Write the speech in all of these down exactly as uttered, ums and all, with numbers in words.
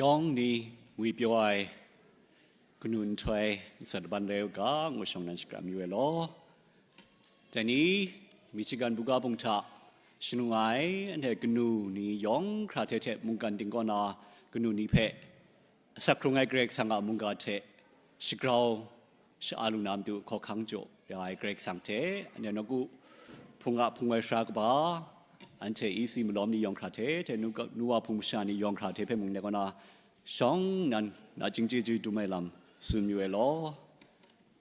Yawng ni ngwi pyaw ai kanu nhtoi nsat laban rai u ga, ngu shawng nan shakram yu ai law. Dai ni, Michigan buga bung hta shanung ai, anhte kanu ni yawng hkra hte hte mungkan ting kaw na kanu ni hpe asak hkrung ai Karai Kasang a mungga hte shagrau sha-a lu na matu hkawhkang jaw ya ai Karai Kasang hte, anhte nawku hpung a hpung ai sara kaba, anhte E C malawm ni yawng hkra hte, hte nu, nu wa hpung masha ni yawng hkra hte hpe mung dai kaw na, shawng nan nachying chyeju dum ai lam tsun yu ai law.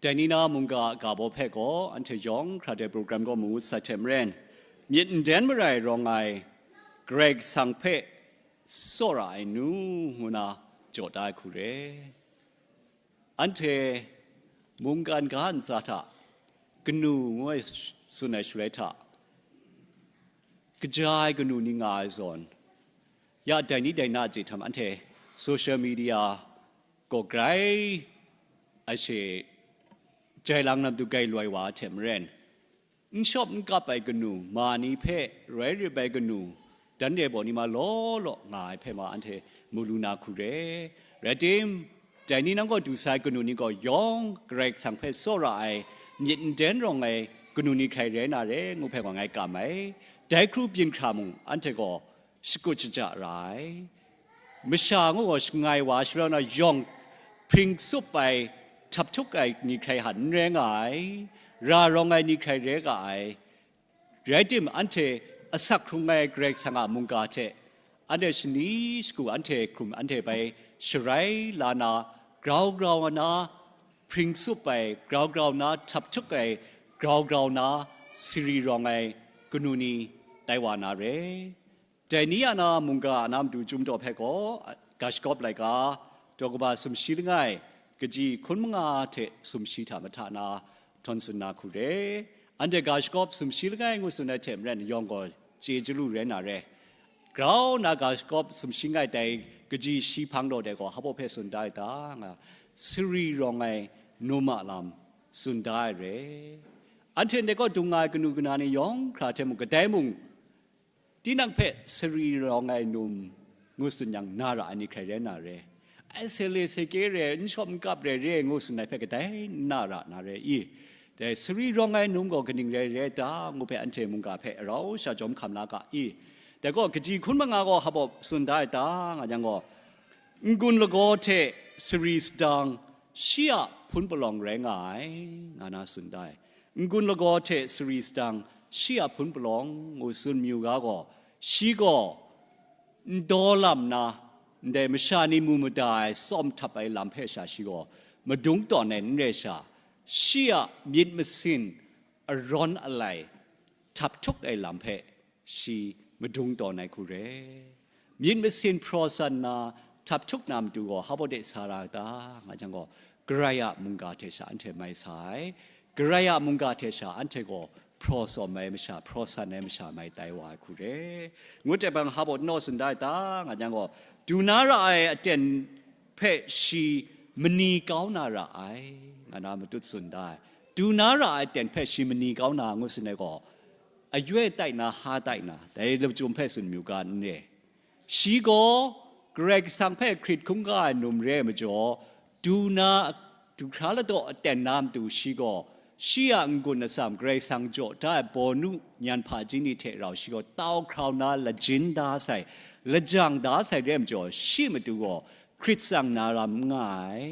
Dai ni na mungga a ga baw hpe gaw, anhte yawng hkra hte program gaw mangut sai hte maren, myit nden marai rawng ai Karai Kasang hpe tsawra ai nu ngu na jaw da ai hku re. Anhte mungkan ga ntsa hta kanu ngu ai tsun ai shaloi hta, kaja ai kanu ni nga ai zawn, ya dai ni dai na a chye htam anhte social media gaw grai ashe jai lang na matu gai loi wa hte maren, n shawp n kap ai kanu, ma ni hpe rai rip ai kanu, dan re baw ni ma law law nga ai hpe ma anhte mu lu na hku re. Rai tim, dai ni nang gaw du sai kanu ni gaw yawng Karai Kasang hpe tsawra ai, myit nden rawng ai kanu ni hkrai rai na re, ngu hpe gaw ngai kam ai. Dai hkru byin hkra mung, anhte gaw shakut shaja ra ai. Masha ngu gaw shangai wa shaloi na yawng hpring tsup ai, htap htuk ai ni hkrai hta n rai nga ai, ra rawng ai ni hkrai rai ga ai. Rai tim, anhte asak hkrung ai Karai Kasang a mungga hte, anhte shani shagu anhte hkrum anhte bai sharai la na, grau grau na, hpring tsup ai, grau grau na, htap htuk ai, grau grau na, sari rawng ai kanu ni tai wa na re. Dai ni a na mungga a na matu chyum daw hpe gaw, ga shagawp laika, daw kaba sumshi langai, kaji hkun manga hte sumshi hta mahta na, htawn tsun na hku re. Anhte ga shagawp sumshi langai ngu tsun ai hte maren, yawng gaw chye chyalu rai na re. Grau na ga shagawp sumshi langai dai kaji shi hpang daw dai gaw, hpa baw hpe tsun da ai ta, nga, sari rawng ai num a lam tsun da ai re. Anhte ndai kaw dung nga ai kanu kana ni yawng hkra hte mung, kadai mung, tinang hpe sari rawng ai num ngu tsun yang na ra ai ni hkrai rai na re. Ai se le se kye re, n shawp n kap re re ngu tsun ai hpe kadai n na ra na re i? Dai sari rawng ai num gaw kaning rai rai ta ngu hpe anhte mungga hpe rau sha jawm hkam la ga i? Dai gaw kaji hkun manga gaw hpa baw tsun da ai ta, nga yang gaw, n-gun lagaw hte sari sadang shi a hpun palawng rai nga ai, nga na tsun da ai. N-gun lagaw hte sari sadang shi a hpun palawng ngu tsun mayu ga gaw, shi gaw n daw lam na, ndai masha ni mu mada ai tsawm htap ai lam hpe sha shi gaw madung tawn ai n rai sha, shi a myit masin arawn alai htap htuk ai lam hpe shi madung tawn ai hku re. Myit masin hpraw san na, htap htuk na matu gaw hpa baw de sa ra ta, nga jang gaw, Karai a mungga hte sha anhte mai sa ai, Karai a mungga hte sha anhte gaw hpraw tsawm ai masha, hpraw san ai masha mai tai wa ai hku re. Ngut ai hpang hpa baw naw tsun da ai ta, nga jang gaw, du na ra ai aten hpe shi mani kau na ra ai, nga na matut tsun da ai. Du na ra ai aten hpe shi mani kau na ngu tsun ai gaw, ayoi tai na, ha tai na, dai lachyum hpe tsun mayu ga n re. Shi gaw Karai Kasang hpe hkrit hkungga ai num re ai majaw, du na, du hkra ladaw aten na matu shi gaw, shi a n-gun atsam Karai Kasang jaw da ai bawnu nyan hpaji ni hte rau shi gaw tau hkrau na lajin da sai, lajang da sai re ai majaw, shi matu gaw hkrit tsang na ram n nga ai.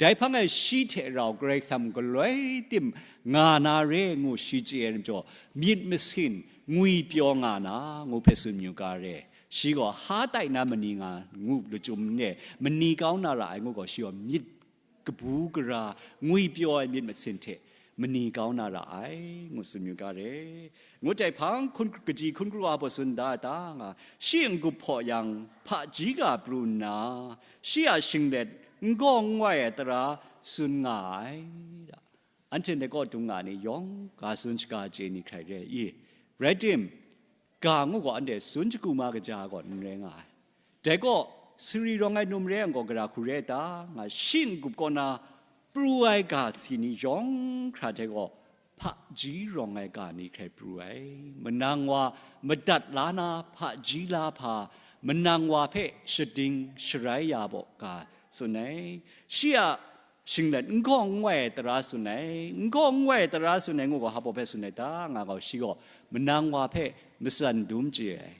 Dai hpang e shi hte rau Karai Kasang galoi tim nga na re ngu shi chye ai majaw, myit masin ngwi pyaw nga na ngu hpe tsun mayu ga re. Shi gaw ha tai na mani nga ngu lachyum n re, mani kau na ra ai ngu gaw, shi gaw myit kabu gara, ngwi pyaw ai myit masin hte mani kau na ra ai ngu tsun mayu ga re. Ngut ai hpang hkun, kaji hkun kru a baw tsun da ai ta, nga, shi n-gup hpaw yang hpaji ga pru nna, shi a shinglet n gaw n wai ai tara tsun nga ai. Anhte ndai kaw dung nga ni yawng ga tsun shaga chye ni hkrai re i? Rai tim, ga ngu gaw anhte tsun shagu ma kaja gaw n rai nga ai. Dai gaw, sari rawng ai num re ai gaw gara hku re ai ta, nga, shi n-gup kaw na pru ai ga si ni yawng hkra hte gaw, hpaji rawng ai ga ni hkrai pru ai. Manang wa madat la na hpaji la hpa, manang wa hpe shading sharai ya baw ga tsun ai. Shi a shinglet n gaw n wai ai tara tsun ai, n gaw n wai ai tara tsun ai ngu gaw, hpa baw hpe tsun ai ta, nga gaw, shi gaw manang wa hpe matsan dum chye ai,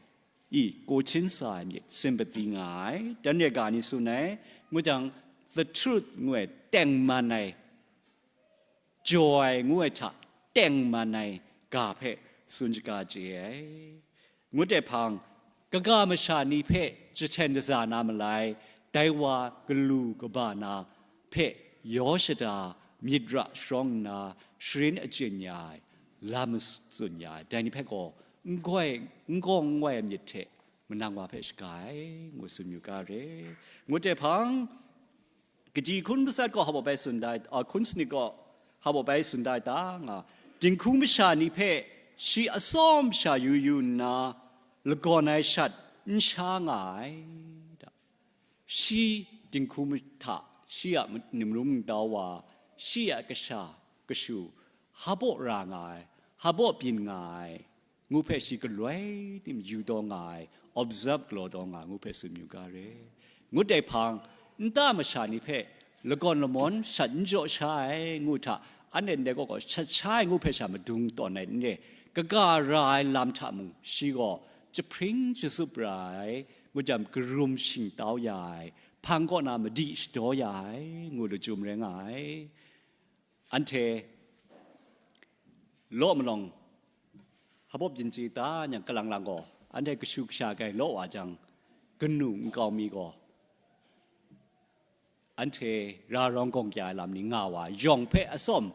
i, ko htin sa ai myit, sympathy nga ai, dan re ga ni tsun ai, ngu jang, the truth ngu ai, tengman ai, jaw ai ngu ai hta tengman ai ga hpe tsun shaga chye ai. Ngut ai hpang, kaga masha ni hpe jahten shaza na malai, dai wa galu kaba na hpe yaw shada myit ra sharawng nna, sharin achyin ya ai lam tsun ya ai, dai ni hpe gaw n gaw n gaw n wai ai myit hte manang wa hpe shaga ai, ngu tsun yu ga re. Ngut ai hpang, kaji hkun gasat gaw hpa baw bai tsun dai, a, hkun sanit gaw hpa baw bai tsun dai ta, nga, dinghku masha ni hpe shi atsawm sha yu yu nna, lagawn ai shat n sha nga ai, da. Shi dinghku mahta, shi a nimrum ntau wa, shi a kasha kashu, hpa baw ra nga ai, hpa baw byin nga ai, ngu hpe shi galoi tim yu taw nga ai, observe galaw taw nga ai ngu hpe tsun yu ga re. Ngut ai hpang, nta masha ni hpe lagawn lamawn shat n jaw sha ai ngu hta, anhte ndai kaw gaw shat sha ai ngu hpe sha madung tawn ai n re, kaga ra ai lam hta mung shi gaw jahpring jasup ra ai, ngu jang, karum shingtau ya ai, hpang kaw na madi shadaw ya ai ngu lachyum rai nga ai. Anhte law malawng, hpa baw byin chye ta nyang kalang lang gaw, anhte kashu kasha kai law wa jang, kanu nkau mi gaw, anhte ra rawng gawng kya ai lam ni nga wa, yawng hpe atsawm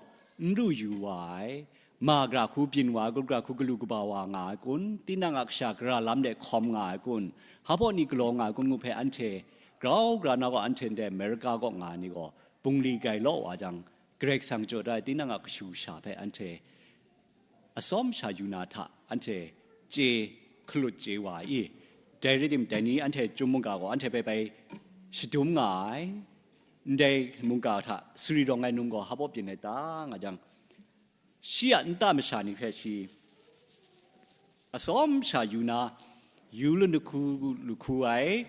n lu yu wa ai, ma gara hku byin wa ai kun, gara hku galu kaba wa nga ai kun, tinang a kasha gara lam de hkawm nga ai kun, hpa baw ni galaw nga ai kun ngu hpe anhte grau gara na gaw, anhte ndai Amerika kaw nga ai ni gaw bungli grai law wa jang, Karai Kasang jaw da ai tinang a kashu kasha hpe anhte atsawm sha yu na hta anhte chye hkalut chye wa ai i? Dai rai tim, dai ni anhte chyum mungga gaw anhte hpe bai shadum nga ai, ndai mungga hta sari rawng ai num gaw hpa baw byin ai ta, nga jang, shi a nta masha ni hpe shi atsawm sha yu na, yu lu hku lu hku ai,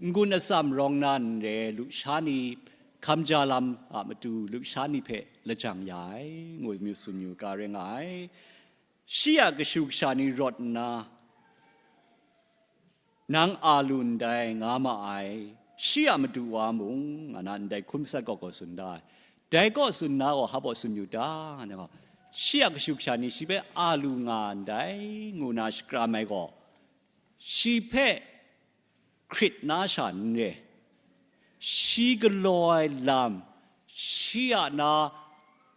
n-gun atsam rawng na n re, lusha ni hkam ja lam a matu lusha ni hpe lajang ya ai, ngu mi tsun yu ga rai nga ai. Shi a kashu kasha ni rawt nna, nang a lu ndai nga ma ai, shi a madu wa mung, nga na ndai hkun masat gaw gaw tsun da ai. Dai kaw tsun na gaw hpa baw tsun yu ta, nga na gaw, shi a kashu kasha ni shi hpe a lu nga ndai, ngu na shakram ai gaw, shi hpe hkrit na sha n re, shi galaw ai lam, shi a na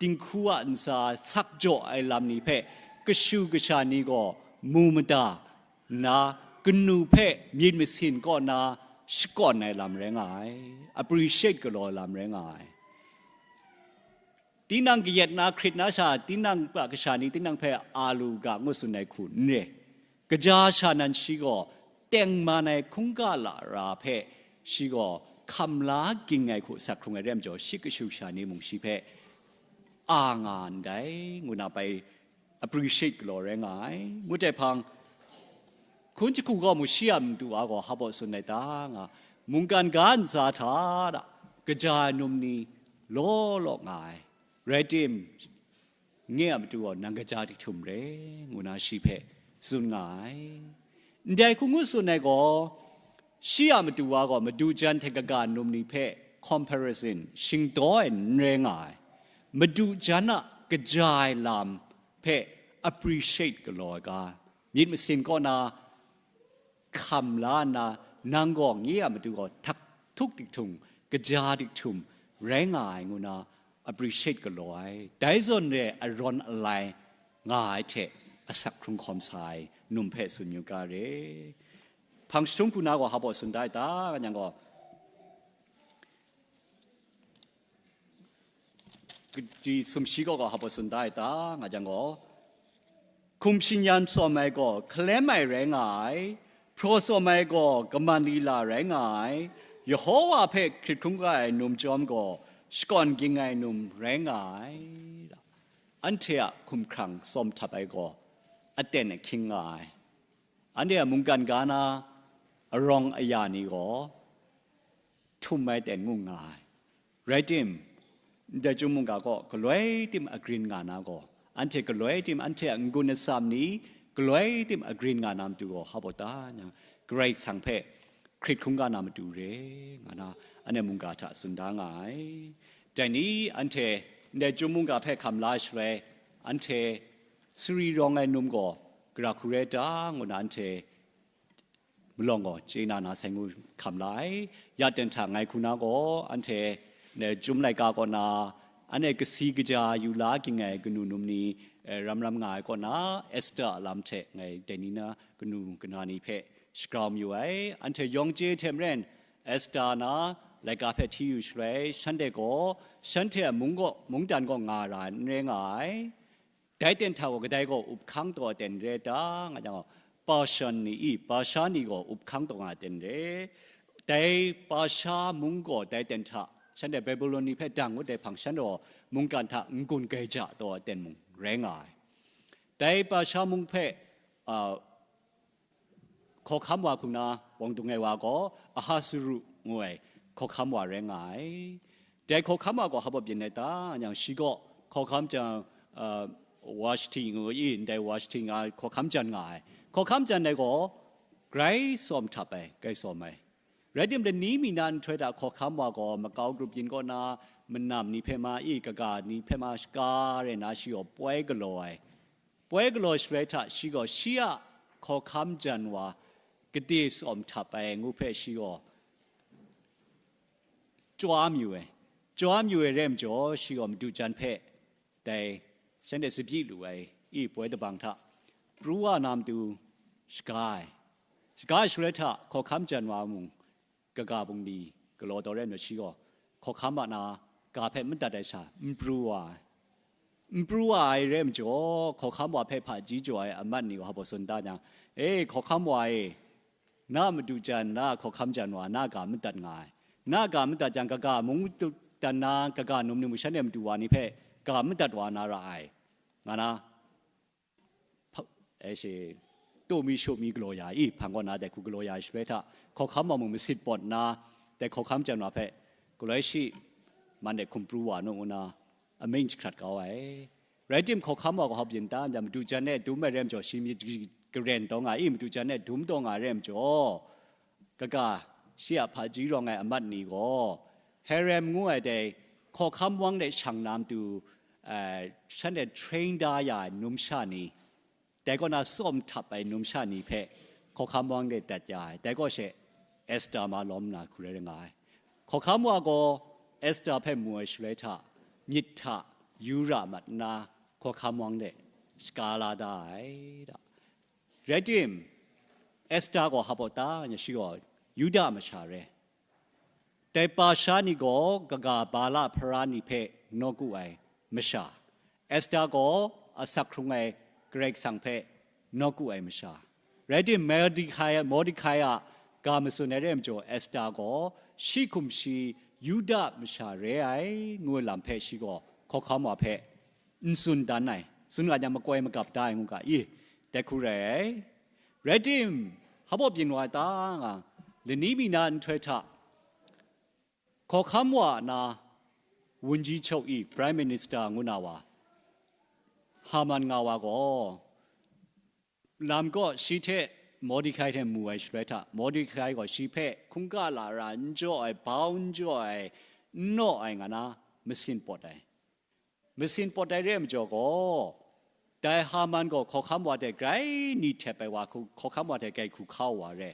dinghku a ntsa sak jaw ai lam ni hpe kashu kasha ni gaw mu mada nna, kanu hpe myit masin kaw na shakawn ai lam rai nga ai, appreciate galaw ai lam rai nga ai. Tinang kayat na hkrit na sha, tinang a kasha ni tinang hpe a lu ga ngu tsun ai hku n re. Kaja sha nan shi gaw tengman ai hkungga lara hpe shi gaw hkam la ging ai hku sak hkrung ai re ai majaw, shi kashu kasha ni mung shi hpe a nga ndai, ngu na bai appreciate galaw rai nga ai. Ngut ai hpang, hkun jahku gaw mung shi a madu wa gaw hpa baw tsun ai ta, nga, mungkan ga ntsa hta da kaja ai num ni law law nga ai. Rai tim, nye a matu gaw nang kaja dihtum re, ngu na shi hpe tsun nga ai. Ndai hku ngu tsun ai gaw, shi a matu wa gaw madu jan hte kaga num ni hpe comparison, shingdaw ai n rai nga ai. Madu jan a kaja ai lam hpe appreciate galaw ai ga, myit masin kaw na hkam la nna, nang gaw nye a matu gaw htak htuk dihtum, kaja dihtum rai nga ai ngu na appreciate galaw ai. Dai zawn re ai rawn alai nga ai hte asak hkrung hkawm sa ai num hpe tsun yu ga re. Hpang jahtum hku na gaw hpa baw tsun da ai ta, nga jang gaw, kaji sumshi gaw gaw hpa baw tsun da ai ta, nga jang gaw, hkum shingyan tsawm ai gaw hkalem ai rai nga ai, hpraw tsawm ai gaw kaman lila rai nga ai, Yehova hpe hkrit hkungga ai num chyawm gaw shakawn ging ai num rai nga ai. Anhte a hkumhkrang tsawm htap ai gaw aten ahkying nga ai. Anhte a mungkan ga na arawng aya ni gaw htum ai ten ngu nga ai. Rai tim, ndai chyum mungga kaw galoi tim agrin nga na gaw, anhte galoi tim, anhte a n-gun atsam ni galoi tim agrin nga na matu gaw, hpa baw ta nyang, Karai Kasang hpe hkrit hkungga na matu re, nga na, anhte mungga hta tsun da nga ai. Dai ni anhte ndai chyum mungga hpe hkam la shaloi, anhte sari rawng ai num gaw gara hku rai ta, ngu na anhte malawng gaw chye na na sai ngu hkam la ai. Ya ten hta ngai hku na gaw, anhte, eh, chyum laika kaw na, anhte kasi kaja yu la ging ai kanu num ni, eh, ram ram nga ai kaw na, Esther a lam hte ngai dai ni na kanu kana ni hpe shagrau mayu ai. Anhte yawng chye hte maren, Esther na laika hpe hti yu shaloi, shanhte gaw, shanhte a mung gaw, mungdan gaw nga ra ai n rai nga ai. Dai ten hta gaw, kadai gaw up hkang taw ai ten re ta, nga jang gaw, Pashan ni i, Pasha ni gaw up hkang taw nga ai ten re. Dai Pasha mung gaw dai ten hta, shanhte Babylon ni hpe dang ngut ai hpang, shanhte gaw mungkan hta n-gun gai ja taw ai ten mung rai nga ai. Dai Pasha mung hpe, a, hkawhkam wa hku na wang dung ai wa gaw Ahasuhru ngu ai hkawhkam wa rai nga ai. Dai hkawhkam wa gaw hpa baw byin ai ta, yang shi gaw hkawhkam jan, uh, Washti ngu i, ndai Washti nga ai hkawhkam jan nga ai. Hkawhkam jan ai gaw grai tsawm htap ai, grai tsawm ai. Rai tim, lani mi na nhtoi hta hkawhkam wa gaw makau grup yin kaw na manam ni hpe ma i, kaga ni hpe ma shaka rai na, shi gaw poi galaw ai. Poi galaw shaloi hta shi gaw shi a hkawhkam jan wa gade tsawm htap ai ngu hpe shi gaw chyawa mayu ai. Chyawa mayu ai rai majaw, shi gaw madu jan hpe dai shanhte tsabyi lu ai i poi dabang hta pru wa na matu shaga ai. Shaga ai shaloi hta hkawhkam jan wa mung, kaga bungli galaw taw rai nme shi gaw, hkawhkam wa na ga hpe madat ai sha n pru wa ai. N pru wa ai rai majaw, hkawhkam wa hpe hpaji jaw ai amat ni gaw hpa baw tsun da jang, "E, hkawhkam wa e, na madu jan, na hkawhkam jan wa, na ga madat nga ai. Na ga madat jang, kaga mung dan na, kaga num ni mung shanhte madu wa ni hpe ga madat wa na ra ai," nga na, hpa-, e she, taw mi shaw mi galaw ya i, hpang kaw na dai hku galaw ya ai shaloi hta, hkawhkam wa mung masit pawt nna, dai hkawhkam jan wa hpe, galoi shi, man de hkum pru wa nu, ngu na, amying jahkrat kau ai. Rai tim, hkawhkam wa gaw hpa byin ta, madu jan e dum ai rai majaw, shi myit garen taw nga i, madu jan e dum taw nga ai rai majaw, kaga shi a hpaji rawng ai amat ni gaw, harem ngu ai dai hkawhkam wang de shang na matu, eh, shanhte train da ya ai numsha ni, dai kaw na tsawm htap ai numsha ni hpe hkawhkam wang de dat ya ai. Dai kaw she Esther ma lawm na hku rai nga ai. Hkawhkam wa gaw Esther hpe mu ai shaloi hta, myit hta yu ra mat nna, hkawhkam wang de shaka la da ai da. Rai tim, Esther gaw hpa baw ta, nga shi gaw Yuda masha re. Dai Pasha ni gaw kaga Bala hpara ni hpe nawku ai masha, Esther gaw asak hkrung ai Karai Kasang hpe nawku ai masha. Rai tim, Mordekai, Mordekai a ga matsun ai rai majaw, Esther gaw shi hkum shi Yuda masha re ai, ngu ai lam hpe shi gaw hkawhkam wa hpe n tsun dan ai, tsun nga jang makoi magap da ai ngu ga i, dai hku rai ai. Rai tim, hpa baw byin wa ai ta nga, lani mi na nhtoi hta, hkawhkam wa na wunji chau i, Prime Minister ngu na wa, Haman nga wa gaw, lam kaw shi hte Mordekai hte mu ai shaloi hta, Mordekai gaw shi hpe hkungga lara n jaw ai, bau n jaw ai, n naw ai nga na, masin pawt ai. Masin pawt ai re ai majaw gaw, dai Haman gaw hkawhkam wa hte grai ni htep ai wa hku, hkawhkam wa hte grai hku hkau wa re.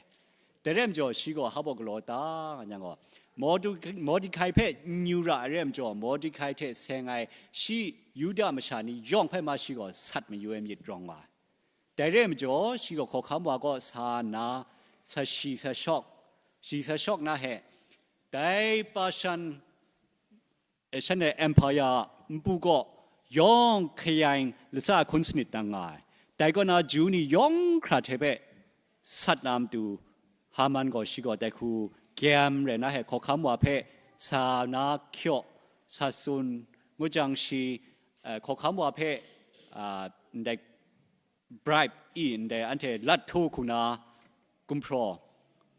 Dai re ai majaw, shi gaw hpa baw galaw ta, nga yang gaw, Mordu-, Mordekai hpe n yu ra ai re ai majaw, Mordekai hte seng ai shi Yuda masha ni yawng hpe ma shi gaw sat mayu ai myit rawng wa ai. Dai re ai majaw, shi gaw hkawhkam wa kaw sa nna, sa shi sa shawk, shi sa shawk na he, dai Pashan, eh, shanhte Empire a npu kaw yawng hkayang latsa hkun sanit dang nga ai. Dai kaw na, Ju ni yawng hkra hte hpe sat na matu, Haman gaw shi gaw dai hku gyam rai na he, hkawhkam wa hpe sa na hkyaw, sa tsun, ngu jang shi, eh, hkawhkam wa hpe, ah, ndai bribe i ndai anhte lat htu hku na gumhpraw,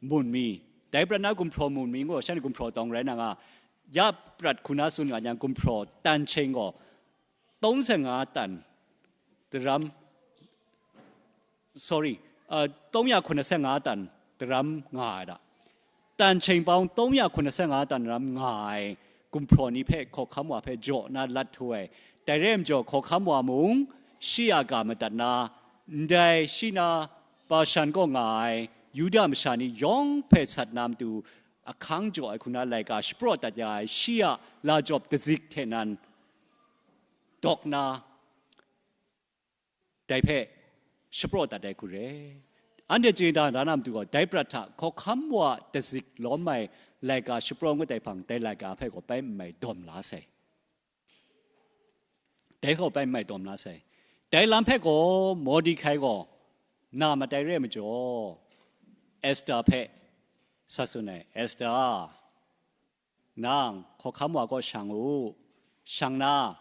mun mi, dai prat na gumhpraw mun mi ngu, shan gumhpraw tawng rai na nga, ya prat hku na tsun nga yang, gumhpraw tan sheng gaw, tawng sa nga tan daram, sorry, uh, tawng ya hku na sa nga tan daram nga ai da. Tan sheng pawng tawng ya hku na sa nga tan ram nga ai gumhpraw ni hpe hkawhkam wa hpe jaw na lat htu ai. Dai rai majaw, hkawhkam wa mung shi a ga madat na, ndai shi na Bashan kaw nga ai Yuda masha ni yawng hpe sat na matu, ahkang jaw ai hku na laika shapraw dat ya ai shi a lajawp dazik hte nan dawk na, dai hpe shapraw dat ai hku re. Anhte chye da na matu gaw, dai prat hta hkawhkam wa dazik lawm ai laika shapraw ngut ai hpang, dai laika hpe gaw bai n mai dawm la sai. Dai gaw bai n mai dawm la sai. Dai lam hpe gaw Mordekai gaw na matai re majaw, Esther hpe sa tsun ai, Esther, nang hkawhkam wa kaw shang u, shang na,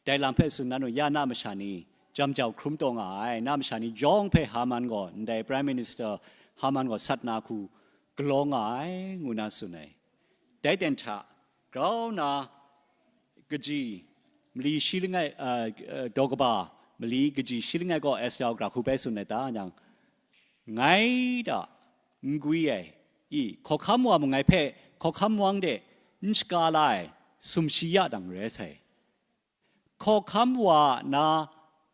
dai lam hpe tsun dan u, ya na masha ni jam jau hkrum taw nga ai, na masha ni yawng hpe Haman gaw, ndai Prime Minister Haman gaw sat na hku galaw nga ai, ngu na tsun ai. Dai ten hta, grau na kaji mali shi langai, uh, uh, daw kaba mali kaji shi langai gaw Esther gra hku bai tsun ai ta nyang, ngai da n gwi ai, i, hkawhkam wa mung ngai hpe hkawhkam wang de n shaga la ai, sumshi ya dang rai sai. Hkawhkam wa na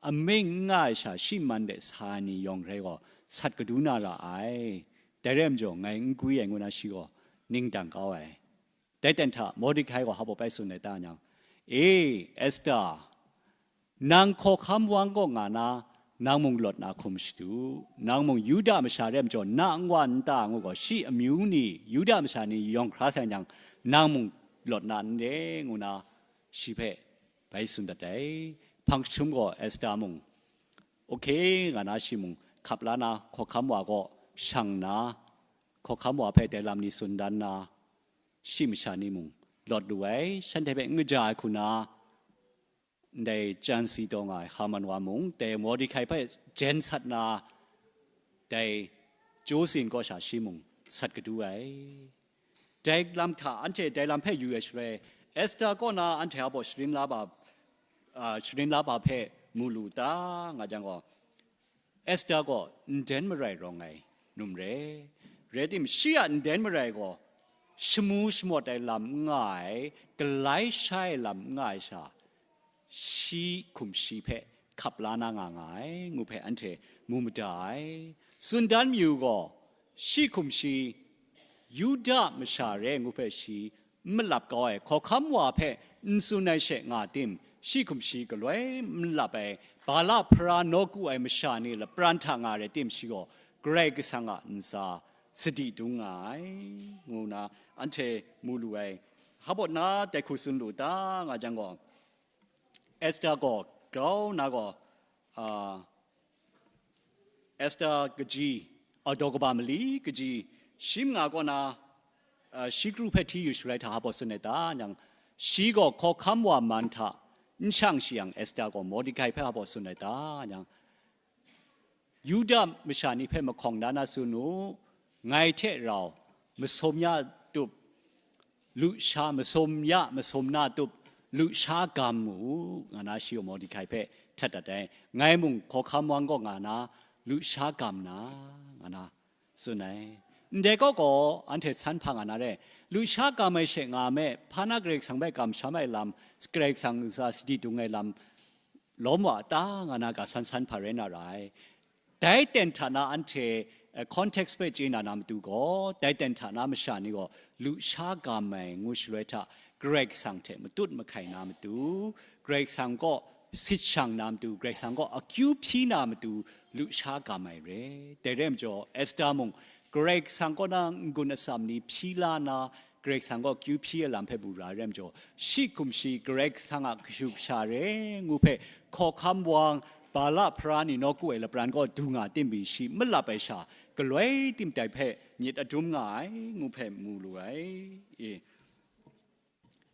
amying n nga ai sha shi man de sa ai ni yawng rai gaw, sat kadu na ra ai. Dai rai majaw, ngai n gwi ai, ngu na shi gaw ning dang kau ai. Dai ten hta Mordekai gaw hpa baw bai tsun ai ta nyang, e, Esther, nang hkawhkam wang kaw nga na, nang mung lawt na hkum shadu, nang mung Yuda masha rai majaw, na nwa nta ngu gaw, shi amyu ni, Yuda masha ni yawng hkra sai nyang, nang mung lawt na n re, ngu na shi hpe bai tsun dat ai. Hpang jahtum gaw Esther mung, okay, nga na shi mung hkap la na, hkawhkam wa kaw shang na, hkawhkam wa hpe dai lam ni tsun dan na, shi masha ni mung lawt lu ai, shanhte hpe n kaja ai hku na, ndai chyan si taw nga ai Haman wa mung, dai Mordekai hpe jen sat na, dai Josin kaw sha shi mung sat kadu ai. Dai lam hta, anhte dai lam hpe yu ai shaloi, Esther kaw na anhte a baw sharin la ba, a, sharin la ba hpe mu lu ta, nga jang gaw, Esther gaw nden marai rawng ai num re. Rai tim, shi a nden marai gaw shamu shamawt ai lam n nga ai, galai sha ai lam n nga ai sha, shi hkum shi hpe hkap la na nga nga ai, ngu hpe anhte mu mada ai. Tsun dan mayu gaw, shi hkum shi Yuda masha re ngu hpe shi n malap kau ai, hkawhkam wa hpe n tsun ai she nga tim, shi hkum shi galoi n malap ai, Bala hpara nawku ai masha ni lapran hta nga rai tim, shi gaw Karai Kasang a ntsa sadi dung nga ai, ngu na anhte mu lu ai. Hpa baw na dai hku tsun lu ta, nga jang gaw, Esther gaw grau na gaw, a, Esther kaji, a, daw kaba mali kaji shi manga kaw na, a, shi kru hpe hti yu sharai hta hpa baw tsun ai ta nyang, shi gaw hkawhkam wa man hta n shang shi yang, Esther gaw Mordekai hpe hpa baw tsun ai ta nyang, Yuda masha ni hpe mahkawng dan na tsun u, ngai hte rau masum ya tup, lusha masum ya, masum na tup, lusha gam mu u, nga na shi gaw Mordekai hpe htat dat ai. Ngai mung hkawhkam wang kaw nga na, lusha gam na, nga na tsun ai. Ndai kaw gaw, anhte san hpa nga na re, lusha gam ai she nga me, hpa na Karai Kasang hpe kamsham ai lam, Karai Kasang ntsa sadi dung ai lam, lawm wa ta, nga na ga san san hpa rai na ra ai. Dai ten hta na anhte, eh, context hpe chye na na matu gaw, dai ten hta na masha ni gaw lusha gam ai ngu shaloi hta, Karai Kasang hte matut mahkai na matu, Karai Kasang kaw sit shang na matu, Karai Kasang kaw akyu hpyi na matu, lusha gam ai re. Dai rai majaw, Esther mung Karai Kasang kaw na n-gun atsam ni hpyi la na, Karai Kasang kaw kyu hpyi ai lam hpe bu ra ai rai majaw, shi hkum shi Karai Kasang a kashu kasha re ngu hpe, hkawhkam wang, Bala hpara ni nawku ai lapran kaw du nga tim pyi shi malap ai sha, galoi tim dai hpe myit adum nga ai ngu hpe mu lu ai. E.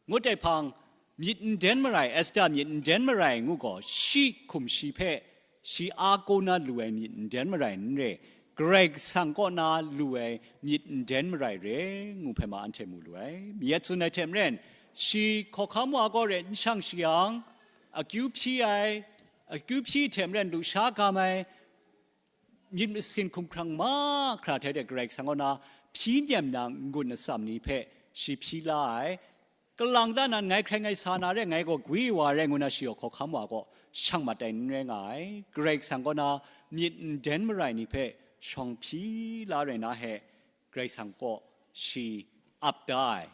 Ngut ai hpang, myit n den marai, Esther myit n den marai ngu gaw, shi hkum shi hpe, shi a kaw na lu ai myit n den marai n re, Karai Kasang kaw na lu ai myit n den marai re ngu hpe ma anhte mu lu ai. Myit tsun ai hte maren, shi hkawhkam wa kaw re n shang shayang, akyu hpyi ai, akyu hpyi hte maren lusha gam ai, myit masin hkumhkrang mahkra hte de Karai Kasang kaw na hpyi nem na n-gun atsam ni hpe shi hpyi la ai. Kalang ta nan ngai hkrai ngai sa na re, ngai gaw gwi wa re ngu na shi gaw hkawhkam wa kaw shang mat ai n rai nga ai. Karai Kasang kaw na myit n den marai ni hpe shawng hpyi la rai na he, Karai Kasang kaw shi ap da ai.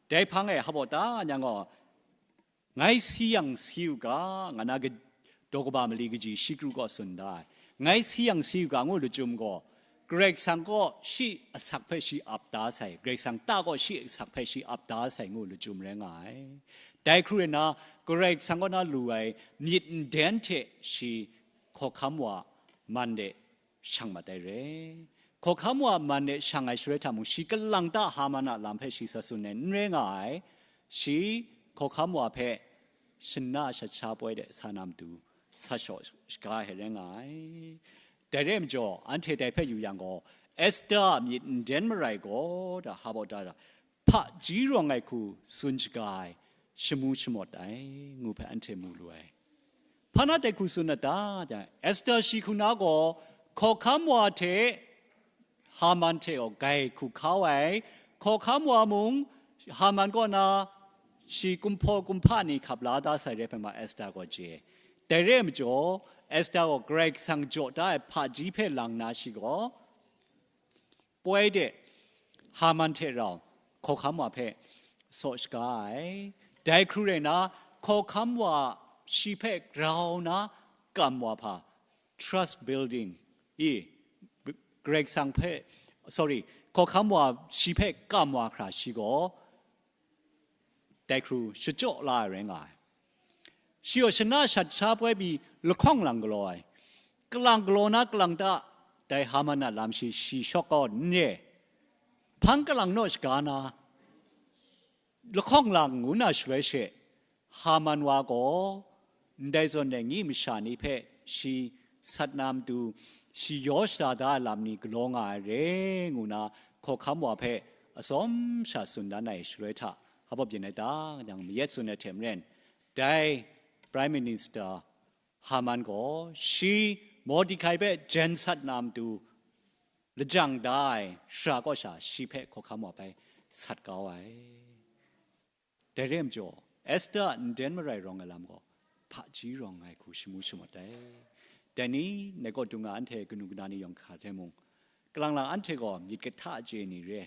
Dai hpang e hpaw ta nyang gaw, ngai si yang si u ga, nga na ga-, daw kaba mali kaji shi kru gaw tsun da ai. Ngai si yang si u ga ngu lachyum gaw, Karai Kasang kaw shi asak hpe shi ap da sai, Karai Kasang ta kaw shi asak hpe shi ap da sai ngu lachyum rai nga ai. Dai hkru rai na, Karai Kasang kaw na lu ai myit n den hte shi hkawhkam wa man de shang mat ai re. Hkawhkam wa man de shang ai shaloi hta mung, shi kalang ta Haman a lam hpe shi sa tsun ai n rai nga ai. Shi hkawhkam wa hpe shana shat sha poi de sa na matu sa shaw shaga ai rai nga ai. Dai re ai majaw, anhte dai hpe yu yang gaw, Esta myit n den marai gaw, da hpaw ta da, hpaji rawng ai hku tsun shaga ai, shamu shamawt ai, ngu hpe anhte mu lu ai. Hpa na dai hku tsun na ta? Esta shi hku na gaw, hkawhkam wa hte Haman hte gaw grai hku hkau ai, hkawhkam wa mung Haman kaw na shi kumhpaw kumhpa ni hkap la da sai re hpe ma Esta gaw chye. Dai re ai majaw, Esta gaw Karai Kasang jaw da ai hpaji hpe lang na shi gaw, poi de Haman hte rau hkawhkam wa hpe saw shaga ai. Dai hkru rai na, hkawhkam wa shi hpe grau na kam wa hpa, trust building, i, Karai Kasang hpe, sorry, hkawhkam wa shi hpe kam wa hkra shi gaw, dai hkru shachyaw la ai rai nga ai. Shi gaw shana shat sha poi pyi lahkawng lang galaw ai. Kalang galaw na kalang ta, dai Haman a lam shi, shi shawk kau n re. Hpang kalang naw shaga na, lahkawng lang ngu na shaloi she, Haman wa gaw, ndai zawn e ngi masha ni hpe shi sat na matu, shi yaw shada da ai lam ni galaw nga ai re, ngu na hkawhkam wa hpe atsawm sha tsun dan ai shaloi hta, hpa byin ai ta, nang mayat tsun ai hte maren, dai Prime Minister Haman gaw shi Mordekai hpe jen sat na matu, lajang da ai shara kaw sha shi hpe hkawhkam wa bai sat kau ai. Dai re ai majaw, Esta a n den marai rawng ai lam gaw, hpaji rawng ai hku shamu shamawt ai. Dai ni, ngai kaw dung a anhte kanu kana ni yawng hkra hte mung, kalang lang anhte gaw myit kahta chye ni re,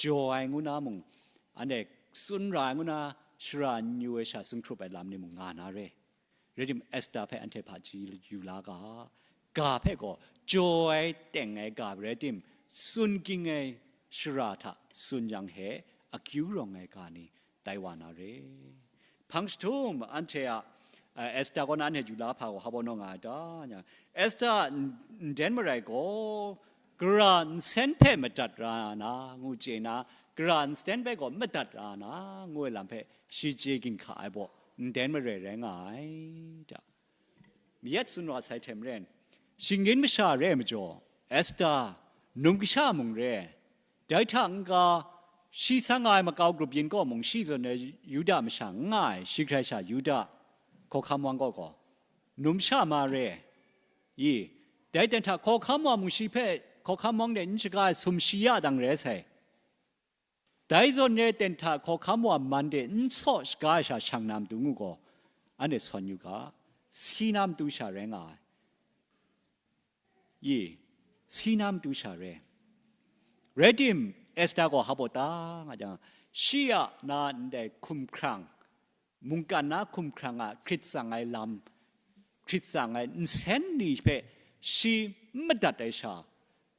jaw ai ngu na mung, anhte tsun ra ai ngu na, shara n yu ai sha tsun hkrup ai lam ni mung nga na re. Rai tim, Esta hpe anhte hpaji yu la ga, ga hpe gaw jaw ai teng ai ga rai tim, tsun ging ai shara hta tsun yang he, akyu rawng ai ga ni tai wa na re. Hpang jahtum anhte a, eh, Esta kaw na anhte yu la hpa gaw hpa baw naw nga ai ta? Nya, Esta n-, n den marai gaw, gara nsen hpe madat ra na, ngu chye na, gara nsen hpe gaw madat ra na, ngu ai lam hpe shi chye ginhka ai baw, n den marai rai nga ai ta? Mayat tsun wa sai hte maren, shinggyim masha re ai majaw, Esta, num kasha mung re, dai hta n-ga, shi sang nga ai makau grup yin kaw mung shi zawn ai Yuda masha n nga ai, shi hkrai sha Yuda hkawhkam wang kaw gaw, num sha ma re, i, dai ten hta hkawhkam wa mung shi hpe hkawhkam wang de n shaga ai sumshi ya dang rai sai. Dai zawn re ten hta hkawhkam wa man de n saw shaga ai sha shang na matu ngu gaw, anhte sawn yu ga, si na matu sha rai nga ai. I, si na matu sha re. Rai tim, Esta gaw hpa baw ta nga jang, shi a na ndai hkumhkrang, mungkan na hkumhkrang a hkrit tsang ai lam, hkrit tsang ai nsen ni hpe shi n madat ai sha,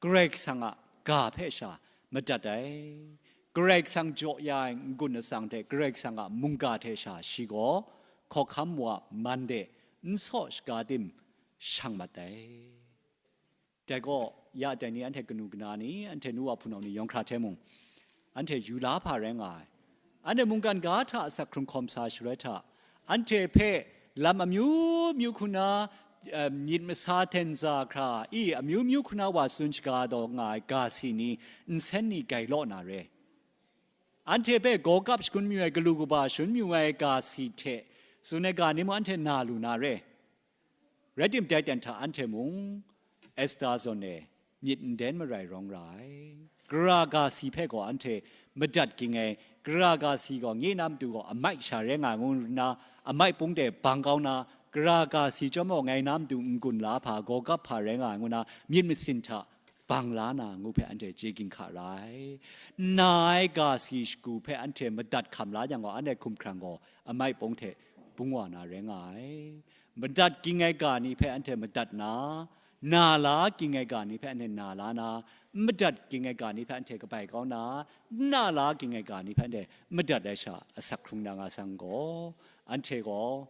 Karai Kasang a ga hpe sha madat ai. Karai Kasang jaw ya ai n-gun atsang hte Karai Kasang a mungga hte sha shi gaw hkawhkam wa man de n saw shaga tim shang mat ai. Dai gaw, ya dai ni anhte kanu kana ni, anhte nu wa hpunau ni yawng hkra hte mung, anhte yu la hpa rai nga ai. Anhte mungkan ga hta asak hkrung hkawm sa shaloi hta, anhte hpe lam amyu myu hku na myit masa hten za hkra i amyu myu hkuna wa tsun shaga daw nga ai ga si ni, nsen ni gai law na re. Anhte hpe gaw kap shangun mayu ai, galu kaba shangun mayu ai ga si hte tsun ai ga ni mung anhte na lu na re. Rai timung, dai ten hta anhte mung Esta zawn e myit nden marai rawng ra ai. Gara ga si hpe gaw anhte madat ging ai, gara ga si gaw nye na matu gaw amai sha rai nga ai ngu nna, amai pung de bang kau na, gara ga si chyawm gaw ngai na matu n-gun la hpa, gaw kap hpa rai nga ai ngu na, myit masin hta bang la na ngu hpe anhte chye ginhka ra ai. Na ai ga si shagu hpe anhte madat hkam la yang gaw, anhte hkumhkrang gaw amai pung hte bung wa na rai nga ai. Madat ging ai ga ni hpe anhte madat na, na la ging ai ga ni hpe anhte na la na, n madat ging ai ga ni hpe anhte kabai kau na, n na la ging ai ga ni hpe anhte n madat ai sha asak hkrung na nga sang gaw, anhte gaw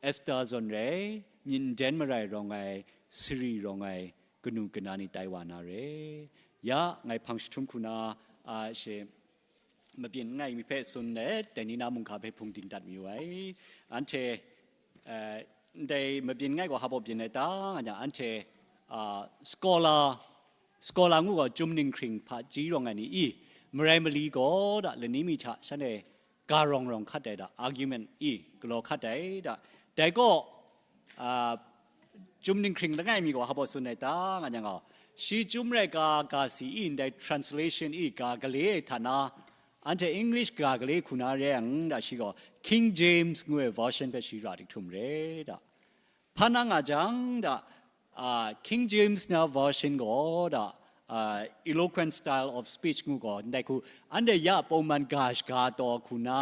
Esta zawn rai, myit nden marai rawng ai, sari rawng ai, kanu kana ni tai wa na re. Ya, ngai hpang jahtum hku na, a, she, mabyin n ai mi hpe tsun let, dai ni na mungga hpe hpung ding dat mayu ai. Anhte, eh, ndai mabyin n ai gaw hpa baw byin ai ta nga yang, anhte, ah, scholar, scholar ngu gaw chyum ninghkring hpaji rawng ai ni i, marai mali gaw da lani mi hta shanhte ga rawng rawng hkat ai da, argument i galaw hkat ai da. Dai gaw, ah, chyum ninghkring langai mi gaw hpa baw tsun ai ta nga yang gaw, shi chyum rai ga, ga si i ndai translation i ga gale ai hta na, anhte English ga gale hku na re yang da, shi gaw King James ngu ai version hpe shi ra dik htum re da. Hpa na nga jang da, ah, King James na version gaw da, ah, eloquent style of speech ngu gaw, ndai hku anhte ya pawman ga shaga taw hku na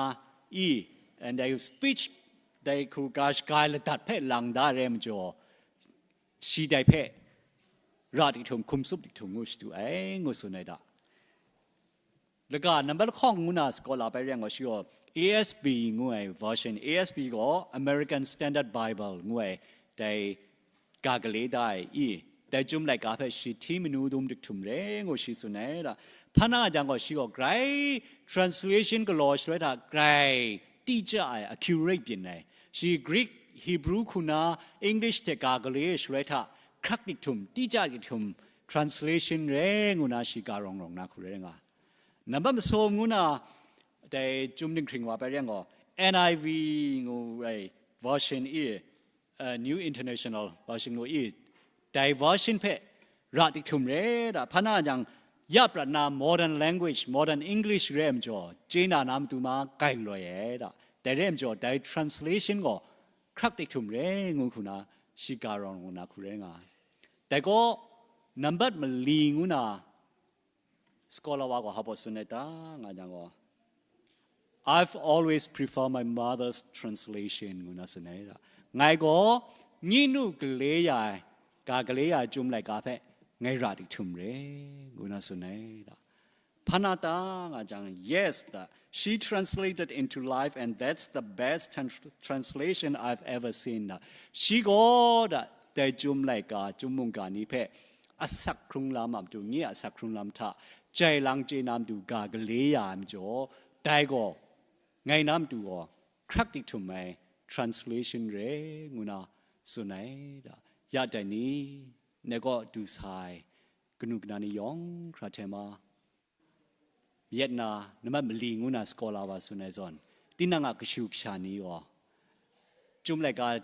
i, ndai speech, dai hku ga shaga ai ladat hpe lang da re majaw, shi dai hpe ra dik htum, hkum tsup dik htum ngu shadu ai, ngu tsun ai da. Laga nambat lahkawng ngu na scholar bai rai yang gaw, shi gaw A S B ngu ai version, A S B gaw American Standard Bible ngu ai, dai ga gale da ai i, dai chyum laika hpe shi hti manu dum dik htum re ngu shi tsun ai da. Hpa na jang gaw, shi gaw grai translation galaw shaloi hta grai tica ai, accurate byin ai. Shi Greek, Hebrew hku na English hte ga gale ai shaloi hta hkrak dik htum, tica dik htum, translation re ngu na shi ga rawng rawng na hku rai nga. Nambat masum ngu na dai chyum ninghkring wa bai rai yang gaw, N I V ngu ai version i, uh, New International Version ngu i, dai version hpe ra dik htum re da. Hpa na jang, ya prat na modern language, modern English re ai majaw, chye na na matu ma gai loi ai da. Dai re ai majaw, dai translation gaw hkrak dik htum re ngu hku na shi ga rawng rawng na hku rai nga ai. Dai gaw, nambat mali ngu na scholar wa gaw hpa baw tsun ai ta nga jang gaw, "I've always preferred my mother's translation," ngu na tsun ai ra. Ngai gaw, nye nu gale ya ai, ga gale ya ai chyum laika hpe ngai ra dik htum re, ngu na tsun ai ra. Hpa na ta nga jang, "Yes," da, "she translated into life, and that's the best tran-, translation I've ever seen," da. Shi gaw da, dai chyum laika, chyum mungga ni hpe asak hkrung lam a matu, nye a asak hkrung lam hta jai lang chye na matu ga gale ya ai majaw, dai gaw ngai na matu gaw hkrak dik htum ai translation re, ngu na tsun ai da. Ya dai ni, ngai kaw du sa ai kanu kana ni yawng hkra hte ma, yet na, nambat mali ngu na scholar wa tsun ai zawn, tinang a kashu kasha ni gaw, chyum laika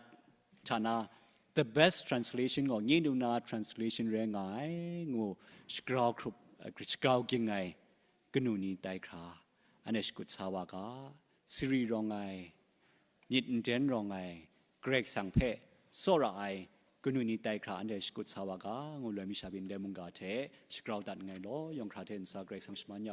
hta na, the best translation gaw nye nu na translation rai nga ai, ngu shagrau hkrup, eh, shagrau ging ai kanu ni tai hkra, anhte shakut sa wa ga, sari rawng ai, myit nden rawng ai, Karai Kasang hpe tsawra ai kanu ni tai hkra anhte shakut sa wa ga, ngu loi mi sha byin dai mungga hte shagrau dat nngai law, yawng hkra hte ntsa Karai Kasang shaman ya u.